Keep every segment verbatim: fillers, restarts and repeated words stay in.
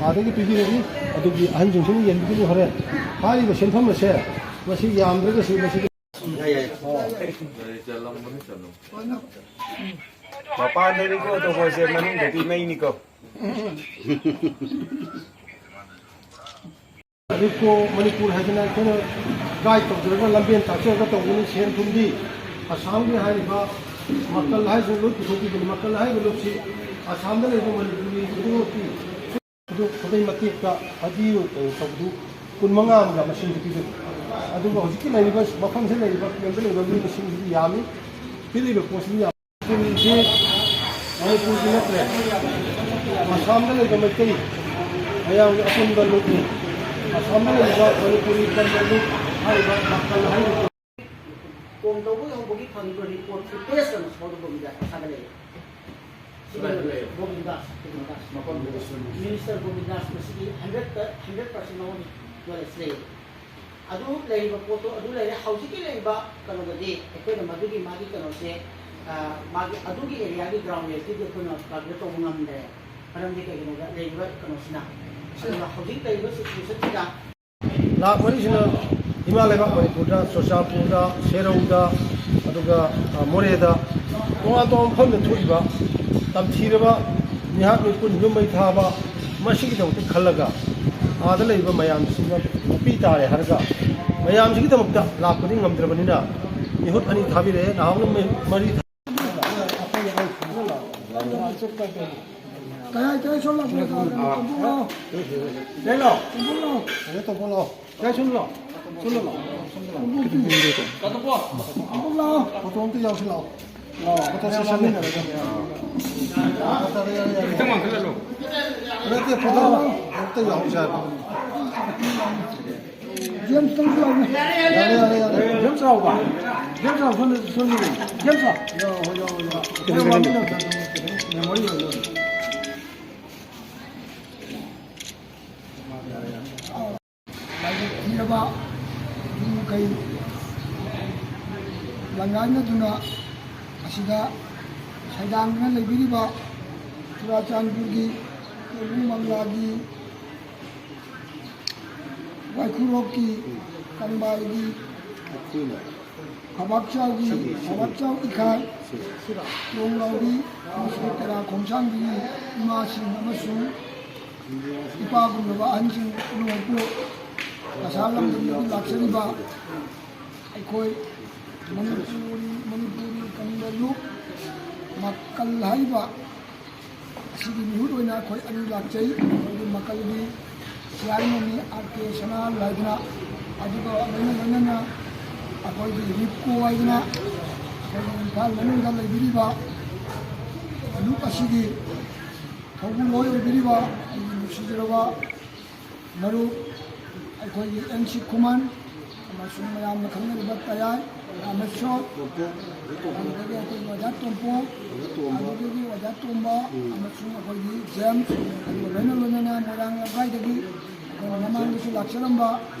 ꯑꯥꯗꯒꯤ ꯄꯤꯕꯤꯔꯛꯏ꯫ ꯑꯗꯨꯒꯤ ꯑꯍꯟꯁꯤꯡꯁꯤꯅ ꯌꯦꯟꯕꯤꯒꯅꯤ ꯍꯣꯔꯦꯟ꯫ ꯍꯥꯏꯔꯤꯕ ꯁꯦꯟꯐꯝ ꯑꯁꯦ ꯃꯁꯤ ꯌꯥꯝꯗ꯭ꯔꯒꯁꯨ ꯃꯁꯤꯒꯤ ꯃꯄꯥꯟꯗꯅꯤꯀꯣ ꯇꯧꯕꯁꯦ, ꯃꯅꯨꯡꯗꯗꯤ ꯃꯩꯅꯤꯀꯣ꯫ ꯔꯤꯞꯀꯣ ꯃꯅꯤꯄꯨꯔ ꯍꯥꯏꯗꯅ ꯑꯩꯈꯣꯏꯅ ꯒꯥꯏꯗ ꯇꯧꯖꯔꯒ ꯂꯝꯕꯦꯟ ꯇꯥꯛꯆꯔꯒ ꯇꯧꯕꯅꯤ꯫ ꯁꯦꯟ ꯊꯨꯝꯗꯤ ꯑꯁꯥꯝꯒꯤ ꯍꯥꯏꯔꯤꯕ ꯃꯀꯜ ꯍꯥꯏꯁꯤꯅ ꯂꯣꯏ ꯄꯨꯊꯣꯛꯄꯤꯕꯅꯤ꯫ ꯃꯀꯜ ꯍꯥꯏꯔꯤꯕ ꯂꯨꯞꯁꯤ ꯑꯁꯥꯝꯗ ꯂꯩꯕ ꯃꯅꯤꯄꯨꯔꯤ ꯈꯨꯗꯤꯡꯃꯛꯀꯤ ꯑꯗꯨ ꯈꯨꯗꯩ ꯃꯇꯦꯛꯇ ꯐꯗꯤ ꯇꯧꯕꯗꯨ ꯀꯨꯟ ꯃꯉꯥ ꯑꯃꯒ ꯃꯁꯤꯡꯗꯨ ꯄꯤꯕꯅꯤ꯫ ꯑꯗꯨꯒ ꯍꯧꯖꯤꯛꯀꯤ ꯂꯩꯔꯤꯕ ꯃꯐꯝꯁꯤꯗ ꯂꯩꯔꯤꯕ ꯀꯦꯝꯗ ꯂꯩꯔꯤꯕ ꯃꯤ ꯃꯁꯤꯡꯁꯤꯗꯤ ꯌꯥꯝꯃꯤ꯫ ꯄꯤꯔꯤꯕ ꯄꯣꯠꯁꯤꯗꯤ ꯌꯥꯝ ꯀꯨꯟꯁꯤ ꯃꯅꯤꯄꯨꯔꯒꯤ ꯅꯠꯇ꯭ꯔꯦ, ꯑꯁꯥꯝꯗ ꯂꯩꯕ ꯃꯩꯇꯩ ꯃꯌꯥꯝꯒꯤ ꯑꯄꯨꯟꯕ ꯂꯨꯞꯅꯤ꯫ ꯑꯁꯥꯝꯗ ꯂꯩꯔꯤꯕ ꯃꯅꯤꯄꯨꯔꯤ ꯀꯟꯕ ꯂꯨꯞ ꯍꯥꯏꯔꯤꯕ ꯃꯈꯜ ꯍꯥꯏꯔꯤꯕ ꯀꯣꯝ ꯇꯧꯕ ꯍꯧꯕꯒꯤ ꯐꯪꯉꯤꯕ ꯔꯤꯄꯣꯔꯠ ꯐꯨꯇꯦꯖ ꯑꯃ ꯁꯣꯗ ꯒꯣꯕꯤꯟꯗꯥꯁ ꯊꯥꯒꯠꯂꯛꯏ꯫ ꯁꯤꯒꯤ ꯂꯩ, ꯂꯩ꯫ ꯒꯣꯕꯤꯟꯗꯥꯁ, ꯒꯣꯕꯤꯟꯗꯥꯁ꯫ ꯃꯐꯝꯗꯨꯗ ꯁꯨꯝ ꯃꯤꯅꯤꯁꯇꯔ ꯒꯣꯕꯤꯟꯗꯥꯁ ꯃꯁꯤꯒꯤ ꯍꯟꯗ꯭ꯔꯦꯠꯇ ꯍꯟꯗ꯭ꯔꯦꯠ ꯄꯥꯔꯁꯦꯟ ꯃꯉꯣꯟꯗ ꯅꯣꯂꯦꯖ ꯂꯩ꯫ ꯑꯗꯨ ꯂꯩꯔꯤꯕ ꯄꯣꯠꯇꯣ ꯑꯗꯨ ꯂꯩꯔꯦ꯫ ꯍꯧꯖꯤꯛꯀꯤ ꯂꯩꯔꯤꯕ ꯀꯩꯅꯣꯗꯗꯤ ꯑꯩꯈꯣꯏꯅ ꯃꯗꯨꯒꯤ ꯃꯥꯒꯤ ꯀꯩꯅꯣꯁꯦ, ꯑ, ꯃꯥꯒꯤ ꯑꯗꯨꯒꯤ ꯑꯦꯔꯤꯌꯥꯒꯤ ꯒ꯭ꯔꯥꯎꯟ ꯔꯤꯌꯦꯂꯤꯇꯤꯗꯤ ꯑꯩꯈꯣꯏꯅ ꯀꯜꯀꯨꯂꯦꯠ ꯇꯧꯕ ꯉꯝꯗ꯭ꯔꯦ꯫ ꯃꯔꯝꯗꯤ ꯀꯩꯒꯤꯅꯣꯗ ꯂꯩꯔꯤꯕ ꯀꯩꯅꯣꯁꯤꯅ꯫ ꯑꯗꯨꯒ ꯍꯧꯖꯤꯛ ꯂꯩꯔꯤꯕ ꯁꯤꯆꯨꯋꯦꯁꯟꯁꯤꯗ ꯂꯥꯛ ꯃꯔꯤꯁꯤꯅ ꯏꯃꯥ ꯂꯩꯕꯥꯛ ꯃꯅꯤꯄꯨꯔꯗ, ꯆꯨꯔꯆꯥꯟꯄꯨꯔꯗ, ꯁꯦꯔꯧꯗ, ꯑꯗꯨꯒ, ꯑ, ꯃꯣꯔꯦꯗ ꯇꯣꯉꯥꯟ ꯇꯣꯉꯥꯟꯕ ꯃꯐꯝꯗ ꯊꯣꯛꯏꯕ ꯇꯝꯊꯤꯔꯕ ꯃꯤꯍꯥꯠ ꯃꯤꯄꯨꯟ ꯌꯨꯝ ꯃꯩ ꯊꯥꯕ ꯃꯁꯤꯒꯤꯗꯃꯛꯇ ꯈꯜꯂꯒ ꯑꯥꯗ ꯂꯩꯕ ꯃꯌꯥꯝꯁꯤꯡꯅ ꯃꯄꯤ ꯇꯥꯔꯦ ꯍꯥꯏꯔꯒ ꯃꯌꯥꯝꯁꯤꯒꯤꯗꯃꯛꯇ ꯂꯥꯛꯄꯗꯤ ꯉꯝꯗ꯭ꯔꯕꯅꯤꯅ ꯃꯤꯍꯨꯠ ꯑꯅꯤ ꯊꯥꯕꯤꯔꯛꯑꯦ, ꯅꯍꯥꯟ ꯃꯔꯤ ꯊꯥ- ꯀꯌꯥ ꯀꯌꯥ ꯁꯣꯝ ꯂꯥꯛꯄꯤꯔꯣ? ꯇꯣꯝꯕꯣꯂꯣ꯫ ꯇꯣꯝꯕꯣꯂꯣ꯫ ꯀꯌꯥ ꯁꯣꯝ ꯂꯥꯛꯑꯣ꯫ ꯁꯨꯝ ꯂꯥꯛꯑꯣ꯫ ꯁꯨꯝ ꯂꯥꯛꯑꯣ꯫ ꯇꯣꯝꯕꯣꯂꯣ꯫ ꯐꯣꯇꯣ ꯑꯝꯇ ꯌꯥꯎꯁꯤ ꯂꯥꯛꯑꯣ꯫ ꯂꯥꯛꯑꯣ꯫ ꯐꯣꯇꯣ ꯁꯦꯁꯟ ꯃꯤꯟꯅꯔꯒ꯫ ꯌꯥꯔꯦ, ꯌꯥꯔꯦ, ꯌꯥꯔꯦ꯫ ꯈꯤꯇꯪ ꯋꯥꯡꯈꯠꯍꯜꯂꯣ꯫ ꯅꯠꯇꯦ, ꯐꯣꯇꯣ ꯑꯝꯇ ꯌꯥꯎꯁꯦ ꯍꯥꯏꯕ꯫ ꯖꯦꯝꯁ ꯅꯪꯁꯨ ꯂꯥꯛꯑꯣꯅꯦ꯫ ꯌꯥꯔꯦ, ꯌꯥꯔꯦ, ꯌꯥꯔꯦ꯫ ꯖꯦꯝꯁ ꯂꯥꯛꯑꯣꯕ꯫ ꯖꯦꯝꯁ ꯂꯥꯛꯑꯣ, ꯁꯣꯝꯗ, ꯁꯣꯝꯗ ꯂꯩ꯫ ꯖꯦꯝꯁ ꯂꯥꯛꯑꯣ꯫ ꯌꯥꯎ, ꯌꯥꯎ, ꯌꯥꯎ꯫ ꯃꯦꯃꯣꯔꯤ ꯑꯣꯏꯅꯕ꯫ ꯂꯥꯏꯕꯛ ꯊꯤꯔꯕ ꯌꯨꯝ ꯀꯩ ꯂꯪꯒꯥꯏꯅꯗꯨꯅ ꯑꯁꯤꯗ ꯁꯩꯗꯥꯡꯗꯨꯅ ꯂꯩꯕꯤꯔꯤꯕ ꯆꯨꯔꯥꯆꯥꯟꯄꯨꯔꯒꯤ ꯀꯣꯅꯨꯡ ꯃꯪꯂꯥꯒꯤ, ꯋꯥꯏꯈꯨꯔꯣꯛꯀꯤ, ꯀꯪꯕꯥꯏꯒꯤ, ꯐꯕꯥꯛꯆꯥꯎꯒꯤ, ꯐꯕꯥꯛꯆꯥꯎ ꯏꯈꯥꯏ, ꯂꯣꯡꯂꯥꯎꯕꯤ ꯑꯃꯁꯨꯡ ꯇꯦꯔꯥ ꯈꯣꯡꯁꯥꯡꯕꯤꯒꯤ ꯏꯃꯥꯁꯤꯡ ꯑꯃꯁꯨꯡ ꯏꯄꯥꯒꯨꯝꯂꯕ ꯑꯍꯟꯁꯤꯡ ꯄꯨꯝꯅꯃꯛꯄꯨ ꯀꯁꯥꯔ ꯂꯝꯗꯝꯗꯒꯤ ꯂꯥꯛꯆꯔꯤꯕ ꯑꯩꯈꯣꯏ ꯃꯅꯤꯄꯨꯔꯤ, ꯃꯅꯤꯄꯨꯔꯤ ꯀꯪꯂꯩꯔꯣꯜ ꯃꯀꯜ ꯍꯥꯏꯔꯤꯕ ꯑꯁꯤꯒꯤ ꯃꯤꯍꯨꯠ ꯑꯣꯏꯅ ꯑꯩꯈꯣꯏ ꯑꯅꯤ ꯂꯥꯛꯆꯩ꯫ ꯑꯩꯈꯣꯏꯒꯤ ꯃꯀꯜꯒꯤ ꯆꯤꯌꯥꯔꯃꯦꯟꯅꯤ ꯑꯥꯔ ꯀꯦ ꯁꯅꯥꯍꯜ ꯍꯥꯏꯗꯅ, ꯑꯗꯨꯒ ꯂꯣꯏꯅ ꯂꯣꯏꯅꯅ ꯑꯩꯈꯣꯏꯒꯤ ꯔꯤꯞꯀꯣ ꯍꯥꯏꯗꯅ ꯑꯩꯈꯣꯏꯒꯤ ꯏꯝꯐꯥꯜ ꯃꯅꯨꯡꯗ ꯂꯩꯕꯤꯔꯤꯕ ꯂꯨꯞ ꯑꯁꯤꯒꯤ ꯊꯧꯕꯨ ꯂꯣꯏ ꯑꯣꯏꯕꯤꯔꯤꯕ ꯑꯩꯒꯤ ꯅꯨꯡꯁꯤꯖꯔꯕ ꯃꯔꯨꯞ ꯑꯩꯈꯣꯏꯒꯤ ꯑꯦꯟ ꯁꯤ ꯈꯨꯃꯟ ꯑꯃꯁꯨꯡ ꯃꯌꯥꯝꯅ ꯈꯪꯅꯔꯤꯕ ꯇꯌꯥꯏ ꯔꯥꯃꯦꯁꯣꯔ, ꯑꯗꯨꯗꯒꯤ ꯑꯩꯈꯣꯏꯒꯤ ꯑꯣꯖꯥ ꯇꯣꯝꯄꯣ, ꯑꯗꯨꯗꯒꯤ ꯑꯣꯖꯥ ꯇꯣꯝꯕ ꯑꯃꯁꯨꯡ ꯑꯩꯈꯣꯏꯒꯤ ꯖꯦꯝꯁ, ꯑꯗꯨꯒ ꯂꯣꯏꯅ ꯂꯣꯏꯅꯅ ꯃꯣꯏꯔꯥꯡ ꯂꯝꯈꯥꯏꯗꯒꯤ ꯑꯩꯈꯣꯏꯅ ꯃꯃꯥꯡꯗꯁꯨ ꯂꯥꯛꯆꯔꯝꯕ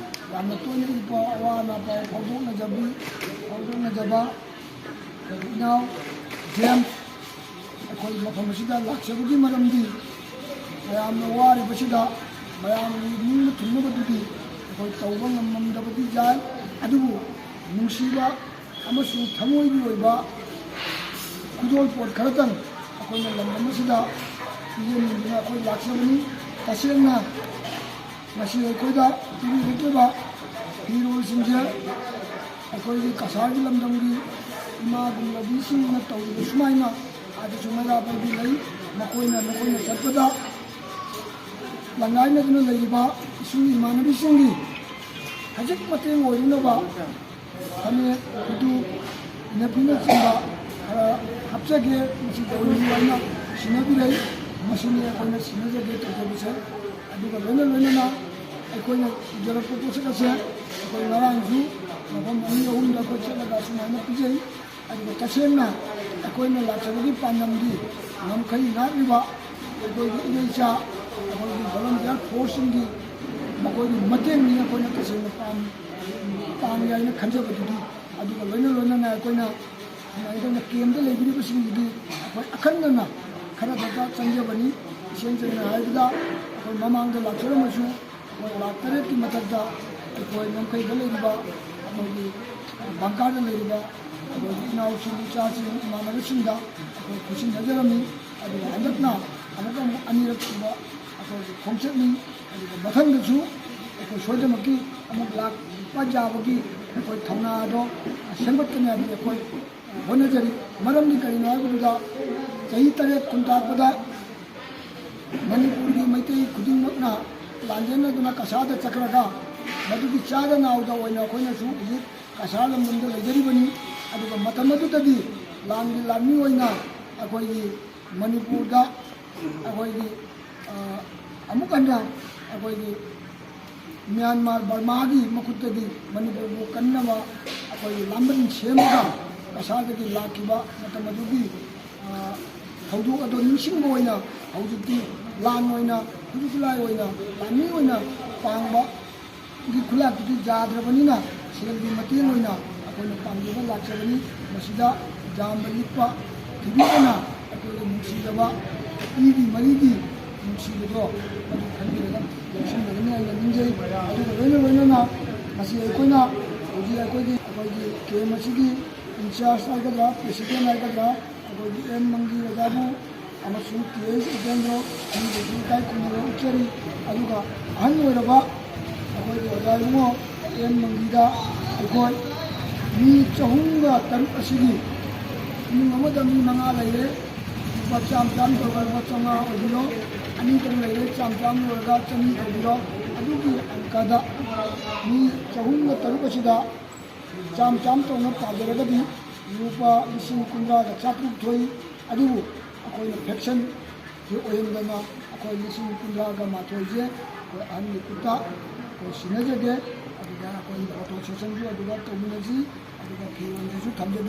ꯌꯥꯝꯅ ꯇꯣꯏꯅ ꯏꯄꯥꯎ ꯑꯋꯥ ꯑꯅꯥ ꯄꯥꯎ ꯐꯥꯎꯗꯣꯛꯅꯖꯕꯤ, ꯐꯥꯎꯗꯣꯛꯅꯖꯕ ꯑꯩꯈꯣꯏ ꯏꯅꯥꯎ ꯖꯦꯝꯁ, ꯑꯩꯈꯣꯏ ꯃꯐꯝ ꯑꯁꯤꯗ ꯂꯥꯛꯆꯕꯒꯤ ꯃꯔꯝꯗꯤ ꯃꯌꯥꯝꯅ ꯋꯥꯔꯤꯕꯁꯤꯗ ꯃꯌꯥꯝꯒꯤ ꯅꯤꯡꯕ ꯊꯨꯡꯅꯕꯗꯨꯗꯤ ꯑꯩꯈꯣꯏ ꯇꯧꯕ ꯉꯝꯃꯝꯗꯕꯗꯤ ꯌꯥꯏ, ꯑꯗꯨꯕꯨ ꯅꯨꯡꯁꯤꯕ ꯑꯃꯁꯨꯡ ꯊꯃꯣꯏꯒꯤ ꯑꯣꯏꯕ ꯈꯨꯗꯣꯜꯄꯣꯠ ꯈꯔꯇꯪ ꯑꯩꯈꯣꯏꯅ ꯂꯝꯗꯝ ꯑꯁꯤꯗ ꯄꯤꯖꯅꯤꯡꯗꯨꯅ ꯑꯩꯈꯣꯏ ꯂꯥꯛꯆꯕꯅꯤ꯫ ꯇꯁꯦꯡꯅ ꯉꯁꯤ ꯑꯩꯈꯣꯏꯗ ꯄꯤꯕꯤꯔꯛꯂꯤꯕ ꯐꯤꯔꯣꯜꯁꯤꯡꯁꯦ ꯑꯩꯈꯣꯏꯒꯤ ꯀꯁꯥꯔꯒꯤ ꯂꯝꯗꯝꯒꯤ ꯏꯃꯥꯒꯨꯝꯂꯕꯤꯁꯤꯡꯅ ꯇꯧꯔꯤꯕ ꯁꯨꯃꯥꯏꯅ ꯑꯥꯗꯁꯨ ꯃꯩꯔꯥ ꯄꯥꯏꯕꯤ ꯂꯩ꯫ ꯃꯈꯣꯏꯅ ꯃꯈꯣꯏꯅ ꯆꯠꯄꯗ ꯂꯪꯒꯥꯏꯅꯗꯨꯅ ꯂꯩꯔꯤꯕ ꯏꯁꯨꯡ ꯏꯃꯥꯟꯅꯕꯤꯁꯤꯡꯒꯤ ꯍꯧꯖꯤꯛ ꯃꯇꯦꯡ ꯑꯣꯏꯔꯨꯅꯕ ꯐꯅꯦꯛ, ꯐꯤꯗꯨ, ꯏꯅꯐꯤꯅꯆꯤꯡꯕ ꯈꯔ ꯍꯥꯞꯆꯒꯦ꯫ ꯃꯁꯤ ꯇꯧꯔꯤꯕ ꯑꯩꯅ ꯁꯤꯟꯅꯕꯤꯔꯛꯏ꯫ ꯃꯁꯤꯅꯤ ꯑꯩꯈꯣꯏꯅ ꯁꯤꯟꯅꯖꯒꯦ ꯇꯧꯖꯕꯁꯦ꯫ ꯑꯗꯨꯒ ꯂꯣꯏꯅ ꯂꯣꯏꯅꯅ ꯑꯩꯈꯣꯏꯅ ꯄꯨꯖꯔꯛꯄ ꯄꯣꯠꯁꯛ ꯑꯁꯦ ꯑꯩꯈꯣꯏ ꯉꯔꯥꯡꯁꯨ ꯃꯐꯝ ꯑꯅꯤ ꯑꯍꯨꯝꯗ ꯑꯩꯈꯣꯏ ꯆꯠꯂꯒ ꯁꯨꯃꯥꯏꯅ ꯄꯤꯖꯩ꯫ ꯑꯗꯨꯒ ꯇꯁꯦꯡꯅ ꯑꯩꯈꯣꯏꯅ ꯂꯥꯛꯆꯕꯒꯤ ꯄꯥꯟꯗꯝꯗꯤ ꯉꯝꯈꯩ ꯉꯥꯛꯂꯤꯕ ꯑꯩꯈꯣꯏꯒꯤ ꯏꯔꯩꯆꯥ, ꯑꯩꯈꯣꯏꯒꯤ volunteer forceꯁꯤꯡꯒꯤ ꯃꯈꯣꯏꯒꯤ ꯃꯇꯦꯡꯅꯤ ꯑꯩꯈꯣꯏꯅ ꯇꯁꯦꯡꯅ ꯄꯥꯝ-, ꯄꯥꯝꯃꯤ ꯍꯥꯏꯅ ꯈꯟꯖꯕꯗꯨꯗꯤ꯫ ꯑꯗꯨꯒ ꯂꯣꯏꯅ ꯂꯣꯏꯅꯅ ꯑꯩꯈꯣꯏꯅ ꯁꯨꯃꯥꯏꯅ ꯇꯧꯅ campꯇ ꯂꯩꯕꯤꯔꯤꯕꯁꯤꯡꯒꯤꯗꯤ ꯑꯩꯈꯣꯏ ꯑꯈꯟꯅꯅ ꯈꯔ ꯗꯔꯀꯥꯔ ꯆꯪꯖꯕꯅꯤ꯫ ꯏꯁꯦꯡ ꯁꯦꯡꯅ ꯍꯥꯏꯔꯕꯗ ꯑꯩꯈꯣꯏ ꯃꯃꯥꯡꯗ ꯂꯥꯛꯆꯔꯝꯃꯁꯨ ꯑꯩꯈꯣꯏ ꯂꯥꯛ ꯇꯔꯦꯠꯀꯤ ꯃꯊꯛꯇ ꯑꯩꯈꯣꯏ ꯉꯝꯈꯩꯗ ꯂꯩꯔꯤꯕ, ꯑꯩꯈꯣꯏꯒꯤ ꯕꯪꯀꯥꯔꯗ ꯂꯩꯔꯤꯕ ꯑꯩꯈꯣꯏꯒꯤ ꯏꯅꯥꯎꯁꯤꯡ, ꯏꯆꯥꯁꯤꯡ, ꯏꯃꯥꯟꯅꯕꯁꯤꯡꯗ ꯑꯩꯈꯣꯏ ꯈꯨꯠꯁꯤꯟꯅꯖꯔꯝꯃꯤ꯫ ꯑꯗꯨꯒ ꯍꯟꯗꯛꯅ ꯑꯃꯨꯛꯀ ꯑꯃꯨꯛ ꯑꯅꯤꯔꯛ ꯁꯨꯕ ꯑꯩꯈꯣꯏꯒꯤ ꯈꯣꯡꯆꯠꯅꯤ꯫ ꯑꯗꯨꯒ ꯃꯊꯪꯗꯁꯨ ꯑꯩꯈꯣꯏ ꯁꯣꯏꯗꯅꯃꯛꯀꯤ ꯑꯃꯨꯛ ꯂꯥꯛꯄ ꯌꯥꯕꯒꯤ ꯑꯩꯈꯣꯏ ꯊꯧꯅꯥ ꯑꯗꯣ ꯁꯦꯝꯒꯠꯀꯅꯤ ꯍꯥꯏꯕꯗꯤ ꯑꯩꯈꯣꯏ ꯍꯣꯠꯅꯖꯔꯤ꯫ ꯃꯔꯝꯗꯤ ꯀꯔꯤꯅꯣ ꯍꯥꯏꯕꯗꯨꯗ ꯆꯍꯤ ꯇꯔꯦꯠ ꯈꯨꯟꯇꯥꯛꯄꯗ ꯃꯅꯤꯄꯨꯔꯒꯤ ꯃꯩꯇꯩ ꯈꯨꯗꯤꯡꯃꯛꯅ ꯂꯥꯟꯖꯦꯟꯅꯗꯨꯅ ꯀꯁꯥꯗ ꯆꯠꯈ꯭ꯔꯒ ꯃꯗꯨꯒꯤ ꯆꯥꯗ ꯅꯥꯎꯗ ꯑꯣꯏꯅ ꯑꯩꯈꯣꯏꯅꯁꯨ ꯍꯧꯖꯤꯛ ꯀꯁꯥꯔ ꯂꯝꯗꯝꯗ ꯂꯩꯖꯔꯤꯕꯅꯤ꯫ ꯑꯗꯨꯒ ꯃꯇꯝ ꯑꯗꯨꯗꯗꯤ ꯂꯥꯟꯒꯤ ꯂꯥꯟꯃꯤ ꯑꯣꯏꯅ ꯑꯩꯈꯣꯏꯒꯤ ꯃꯅꯤꯄꯨꯔꯗ ꯑꯩꯈꯣꯏꯒꯤ, ꯑ, ꯑꯃꯨꯛ ꯍꯟꯅ ꯑꯩꯈꯣꯏꯒꯤ ꯃ꯭ꯌꯥꯟꯃꯥꯔ ꯕꯔꯃꯥꯒꯤ ꯃꯈꯨꯠꯇꯒꯤ ꯃꯅꯤꯄꯨꯔꯕꯨ ꯀꯟꯅꯕ ꯑꯩꯈꯣꯏꯒꯤ ꯂꯥꯟꯕꯟ ꯁꯦꯝꯃꯒ ꯀꯁꯥꯔꯗꯒꯤ ꯂꯥꯛꯈꯤꯕ ꯃꯇꯝ ꯑꯗꯨꯒꯤ, ꯑ, ꯊꯧꯗꯣꯛ ꯑꯗꯨ ꯅꯤꯡꯁꯤꯡꯕ ꯑꯣꯏꯅ ꯍꯧꯖꯤꯛꯇꯤ ꯂꯥꯟ ꯑꯣꯏꯅ, ꯈꯨꯠꯁꯨ ꯈꯨꯠꯂꯥꯏ ꯑꯣꯏꯅ, ꯂꯥꯟꯃꯤ ꯑꯣꯏꯅ ꯄꯥꯡꯕꯒꯤ ꯈꯨꯠꯂꯥꯛꯇꯨꯗꯤ ꯌꯥꯗ꯭ꯔꯕꯅꯤꯅ ꯁꯦꯜꯒꯤ ꯃꯇꯦꯡ ꯑꯣꯏꯅ ꯑꯩꯈꯣꯏꯅ ꯄꯥꯡꯖꯕ ꯂꯥꯛꯆꯕꯅꯤ꯫ ꯃꯁꯤꯗ ꯌꯥꯝꯕ ꯂꯤꯛꯄ ꯊꯤꯕꯤꯗꯅ ꯑꯩꯈꯣꯏꯒꯤ ꯅꯨꯡꯁꯤꯖꯕ ꯏꯒꯤ ꯃꯔꯤꯒꯤ ꯅꯨꯡꯁꯤꯕꯗꯣ ꯃꯗꯨ ꯈꯟꯕꯤꯔꯒ ꯂꯧꯁꯤꯟꯕꯤꯒꯅꯤ ꯍꯥꯏꯅ ꯅꯤꯡꯖꯩ꯫ ꯑꯗꯨꯒ ꯂꯣꯏꯅ ꯂꯣꯏꯅꯅ ꯉꯁꯤ ꯑꯩꯈꯣꯏꯅ ꯍꯧꯖꯤꯛ ꯑꯩꯈꯣꯏꯒꯤ, ꯑꯩꯈꯣꯏꯒꯤ ꯀꯦꯝ ꯑꯁꯤꯒꯤ ꯏꯟꯆꯥꯔꯖ ꯍꯥꯏꯒꯗ꯭ꯔꯥ, ꯄ꯭ꯔꯦꯁꯤꯗꯦꯟ ꯍꯥꯏꯒꯗ꯭ꯔꯥ, ꯑꯩꯈꯣꯏꯒꯤ ꯑꯦꯝ ꯃꯪꯒꯤ ꯑꯣꯖꯥꯕꯨ ꯑꯃꯁꯨꯡ ꯇꯤ ꯑꯩꯆ ꯎꯄꯦꯟꯗ꯭ꯔꯣ ꯑꯅꯤꯕꯨꯁꯨ ꯏꯀꯥꯏ ꯈꯨꯝꯅꯕ ꯎꯠꯆꯔꯤ꯫ ꯑꯗꯨꯒ ꯑꯍꯜ ꯑꯣꯏꯔꯕ ꯑꯩꯈꯣꯏꯒꯤ ꯑꯣꯖꯥ ꯏꯕꯨꯡꯉꯣ ꯑꯦꯝ ꯃꯪꯒꯤꯗ ꯑꯩꯈꯣꯏ ꯃꯤ ꯆꯍꯨꯝꯒ ꯇꯔꯨꯛ ꯑꯁꯤꯒꯤ ꯏꯃꯨꯡ ꯑꯃꯗ ꯃꯤ ꯃꯉꯥ ꯂꯩꯔꯦ꯫ ꯂꯨꯄꯥ ꯆꯥꯝ ꯆꯥꯝ ꯇꯧꯔꯒ ꯂꯨꯄꯥ ꯆꯥꯝꯃꯉꯥ ꯑꯣꯏꯕꯤꯔꯣ꯫ ꯑꯅꯤ ꯇꯧ ꯂꯩꯔꯦ, ꯆꯥꯝ ꯆꯥꯝ ꯂꯣꯏꯔꯒ ꯆꯅꯤ ꯇꯧꯕꯤꯔꯣ꯫ ꯑꯗꯨꯒꯤ ꯑꯪꯀꯗ ꯃꯤ ꯆꯍꯨꯝꯒ ꯇꯔꯨꯛ ꯑꯁꯤꯗ ꯆꯥꯝ ꯆꯥꯝ ꯇꯧꯅ ꯄꯥꯖꯔꯒꯗꯤ ꯂꯨꯄꯥ ꯂꯤꯁꯤꯡ ꯀꯨꯟꯊ꯭ꯔꯥꯒ ꯆꯥꯇ꯭ꯔꯨꯛ ꯊꯣꯛꯏ꯫ ꯑꯗꯨꯕꯨ ꯑꯩꯈꯣꯏꯅ ꯐꯦꯛꯁꯟꯁꯤ ꯑꯣꯏꯍꯟꯗꯅ ꯑꯩꯈꯣꯏ ꯂꯤꯁꯤꯡ ꯀꯨꯟꯊ꯭ꯔꯥꯒ ꯃꯥꯊꯣꯏꯁꯦ ꯑꯩꯈꯣꯏ ꯑꯍꯟꯒꯤ ꯈꯨꯠꯇ ꯑꯩꯈꯣꯏ ꯁꯤꯟꯅꯖꯒꯦ꯫ ꯑꯗꯨꯒ ꯑꯩꯈꯣꯏ ꯐꯣꯇꯣ ꯁꯦꯁꯟꯁꯨ ꯑꯗꯨꯗ ꯇꯧꯃꯤꯟꯅꯁꯤ꯫ ꯑꯗꯨꯒ ꯐꯤꯔꯣꯟꯁꯤꯁꯨ ꯊꯝꯖꯒꯦ꯫